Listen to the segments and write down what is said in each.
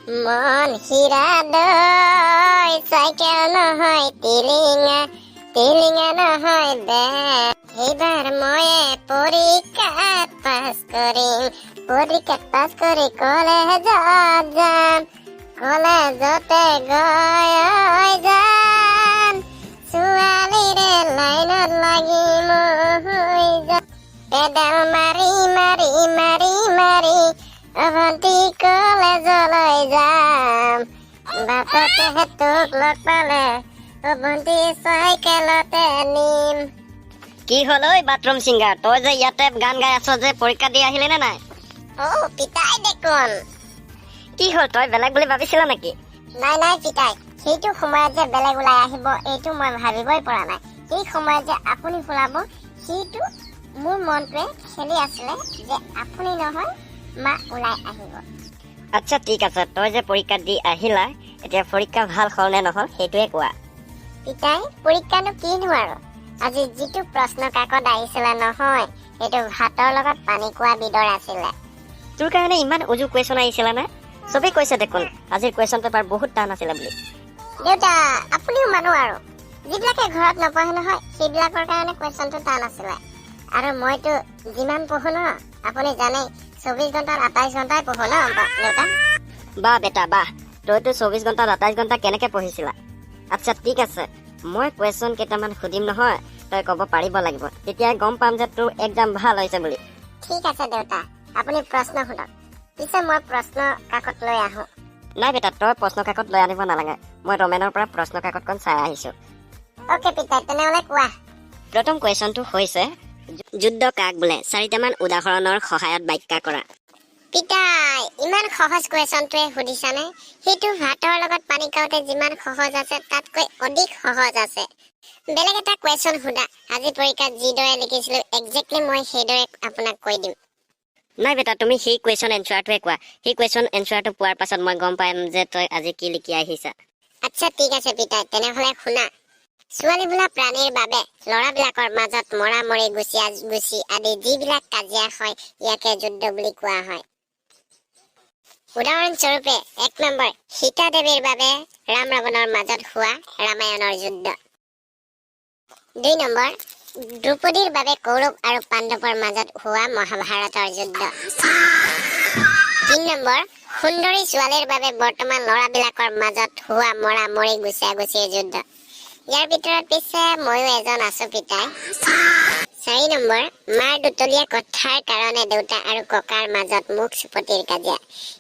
মন হীৰা দৈ, চাইকেল নহয় টিলিঙা, টিলিঙা নহয় বেগ। এইবাৰ মই পৰীক্ষাত পাছ কৰিম, পৰীক্ষাত পাছ কৰি কলেজত যাম, কলেজতে গৈ যাম, ছোৱালীৰে লাইনত লাগি মই যাম। পেডেল মাৰি মাৰি মাৰি মাৰি অভন্তি কলেজলৈ যাম। বাটতে তোক লগ পালে অভন্তি চাইকেলতে নিম। কি হ'ল ঐ বাথৰুম ছিংগাৰ, তই যে ইয়াতে গান গাই আছ যে, পৰীক্ষা দি আহিলি নে নাই? অ পিতাই দেখোন। কি হ'ল, তই বেলেগ বুলি ভাবিছিলা নেকি? নাই নাই পিতাই, সেইটো সময়ত যে বেলেগ ওলাই আহিব এইটো মই ভাবিবই পৰা নাই। সেই সময়ত যে আপুনি ওলাব সেইটো মোৰ মনটোৱে খেলি আছিলে যে আপুনি নহয় মা ওলাই আহিব। আচ্ছা ঠিক আছে, তই যে পৰীক্ষা দি আহিলা, এতিয়া পৰীক্ষা ভাল হ'ল নে নহ'ল সেইটোৱে কোৱা। পিতাই, পৰীক্ষানো কিনো আৰু, আজি যিটো প্ৰশ্ন কাকত আহিছিলে নহয়, সেইটো ভাতৰ লগত পানী খোৱা বিধৰ আছিলে। তোৰ কাৰণে ইমান উজু কুৱেশ্যন আহিছিলে নে? চবেই কৈছে দেখোন আজিৰ কুৱেশ্যন পেপাৰ বহুত টান আছিলে বুলি। দেউতা, আপুনিও মানুহ আৰু, যিবিলাকে ঘৰত নপঢ়ে নহয় সেইবিলাকৰ কাৰণে কুৱেশ্যনটো টান আছিলে। আৰু মইতো যিমান পঢ়ো ন, আপুনি জানেই, 24 ঘণ্টাত 28 ঘণ্টাই পঢ়ো ন দেউতা। বাহ বেটা বাহ, তইতো 24 ঘণ্টাত 28 ঘণ্টা কেনেকে পঢ়িছিলা? আচ্ছা ঠিক আছে, মই কুৱেশ্যন কেইটামান সুধিম নহয়, তই ক'ব পাৰিব লাগিব, তেতিয়া গম পাম যে তোৰ এক্সাম ভাল হৈছে বুলি। ঠিক আছে দেউতা, আপুনি প্ৰশ্ন সোধক, পিছে মই প্ৰশ্ন কাকত লৈ আহো। নাই বেটা, তই প্ৰশ্ন কাকত লৈ আনিব নালাগে, মই ৰমেনৰ পৰা প্ৰশ্ন কাকতখন চাই আহিছো। অ'কে পিতাই, তেনেহ'লে কোৱা। প্ৰথম কুৱেশ্যনটো হৈছে, যুদ্ধ কাক বোলে? চাৰিটামান উদাহৰণৰ সহায়ত ব্যাখ্যা কৰা। পিতাই, ইমান সহজ কুৱেশ্যনটোৱে সুধিছানে? সেইটো ভাতৰ লগত পানী খাওঁতে যিমান সহজ আছে তাতকৈ অধিক সহজ আছে। বেলেগ এটা কুৱেশ্যন সোধা। আজি পৰীক্ষাত যিদৰে লিখিছিলো একজেক্টলি মই সেইদৰে আপোনাক কৈ দিম। নাই বেটা, তুমি সেই কুৱেশ্যন এনচাৰটোৱে কোৱা। সেই কুৱেশ্যন এনচাৰটো পোৱাৰ পাছত মই গম পাম যে তই আজি কি লিখি আহিছা। আচ্ছা ঠিক আছে পিতাই, তেনেহ'লে শুনা। ছোৱালী বোলা প্ৰাণীৰ বাবে ল'ৰাবিলাকৰ মাজত মৰামৰি, গুচিয়া গুচি আদি যিবিলাক কাজিয়া হয় ইয়াকে যুদ্ধ বুলি কোৱা হয়। উদাহৰণস্বৰূপে 1 নম্বৰ, সীতা দেৱীৰ বাবে ৰাম ৰাৱণৰ মাজত হোৱা ৰামায়ণৰ যুদ্ধ। 2 নম্বৰ, দ্ৰৌপদীৰ বাবে কৌৰৱ আৰু পাণ্ডৱৰ মাজত হোৱা মহাভাৰতৰ যুদ্ধ। 3 নম্বৰ, সুন্দৰী ছোৱালীৰ বাবে বৰ্তমান ল'ৰাবিলাকৰ মাজত হোৱা মৰামৰি, গুচিয়া গুচিৰ যুদ্ধ। ইয়াৰ ভিতৰত পিছে ময়ো এজন আছো পিতাই। 4 নম্বৰ, মাৰ দুতলীয়া কথাৰ কাৰণে দেউতা আৰু ককাৰ মাজত মুখ চুপতিৰ কাজিয়া।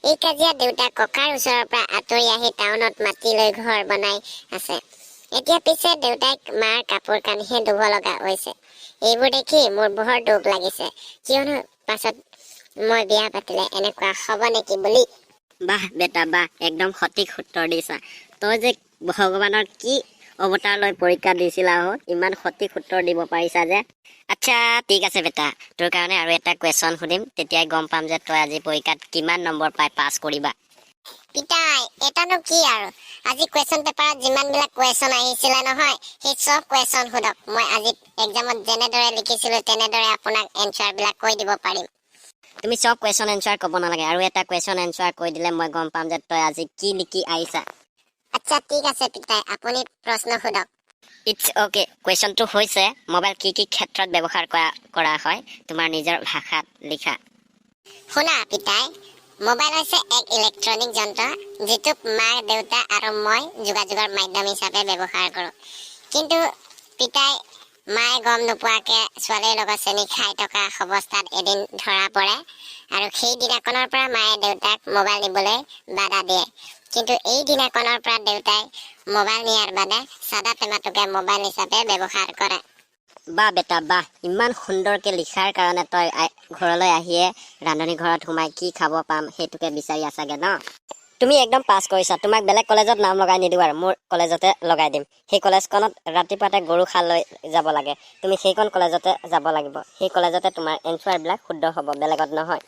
এই কাজিয়া দেউতা ককাৰ ওচৰৰ পৰা আঁতৰি আহি টাউনত মাটি লৈ ঘৰ বনাই আছে। এতিয়া পিছে দেউতাই মাৰ কাপোৰ কানিহে ধুব লগা হৈছে। এইবোৰ দেখি মোৰ বৰ দুখ লাগিছে, কিয়নো পাছত মই বিয়া পাতিলে এনেকুৱা হ'ব নেকি বুলি। বাহ বেটা বাহ, একদম সঠিক উত্তৰ দিছা। তই যে ভগৱানৰ কি অৱতাৰ লৈ পৰীক্ষা দিছিলা অ, ইমান সঠিক উত্তৰ দিব পাৰিছা যে। আচ্ছা ঠিক আছে বেটা, তোৰ কাৰণে আৰু এটা কুৱেশ্যন সুধিম, তেতিয়াই গম পাম যে তই আজি পৰীক্ষাত কিমান নম্বৰ পাই পাছ কৰিবা। পিতাই, এটানো কি আৰু, আজি কুৱেশ্যন পেপাৰত যিমানবিলাক কুৱেশ্যন আহিছিলে নহয় সেই চব কুৱেশ্যন সোধক। মই আজি এক্সামত যেনেদৰে লিখিছিলো তেনেদৰে আপোনাক এনচাৰবিলাক কৈ দিব পাৰিম। তুমি চব কুৱেশ্যন এনচাৰ ক'ব নালাগে, আৰু এটা কুৱেশ্যন এনচাৰ কৈ দিলে মই গম পাম যে তই আজি কি লিখি আহিছা। আচ্ছা ঠিক আছে পিতাই, আপুনি প্ৰশ্ন সোধক। It's okay. কুৱেশ্যনটো হৈছে, মোবাইল কি কি ক্ষেত্ৰত ব্যৱহাৰ কৰা কৰা হয়, তোমাৰ নিজৰ ভাষাত লিখা। শুনা পিতাই, মোবাইল হৈছে এক ইলেক্ট্ৰনিক যন্ত্ৰ যিটোক মা দেউতা আৰু মই যোগাযোগৰ মাধ্যম হিচাপে ব্যৱহাৰ কৰোঁ। কিন্তু পিতাই, মায়ে গম নোপোৱাকে ছোৱালীৰ লগত চেনি খাই থকা অৱস্থাত এদিন ধৰা পৰে আৰু সেই দিনাখনৰ পৰা মায়ে দেউতাক মোবাইল নিবলৈ বাধা দিয়ে। কিন্তু এই দিনাখনৰ পৰা দেউতাই মোবাইল নিয়াৰ বাদে চাদা টেমাটোকে মোবাইল হিচাপে ব্যৱহাৰ কৰে। বাহ বেটা বাহ, ইমান সুন্দৰকে লিখাৰ কাৰণে তই ঘৰলৈ আহিয়ে ৰান্ধনী ঘৰত সোমাই কি খাব পাম সেইটোকে বিচাৰি আছাগে ন? তুমি একদম পাছ কৰিছা। তোমাক বেলেগ কলেজত নাম লগাই নিদিওঁ আৰু, মোৰ কলেজতে লগাই দিম। সেই কলেজখনত ৰাতিপুৱাতে গৰু খাল লৈ যাব লাগে। তুমি সেইখন কলেজতে যাব লাগিব। সেই কলেজতে তোমাৰ এনচাৰবিলাক শুদ্ধ হ'ব, বেলেগত নহয়।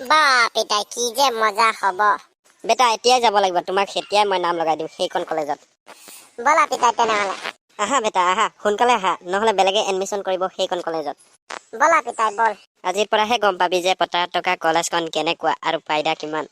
বাহ পিতাই, কি যে মজা হ'ব। বেটা, এতিয়াই যাব লাগিব। তোমাক তেতিয়াই মই নাম লগাই দিম সেইখন কলেজত। ব'লা পিতাই তেনেহ'লে। আহা বেটা আহা, সোনকালে আহা, নহ'লে বেলেগে এডমিশ্যন কৰিব সেইখন কলেজত। ব'লা পিতাই ব'ল। আজিৰ পৰাহে গম পাবি যে পতাকা কলেজখন কেনেকুৱা আৰু ফাইদা কিমান।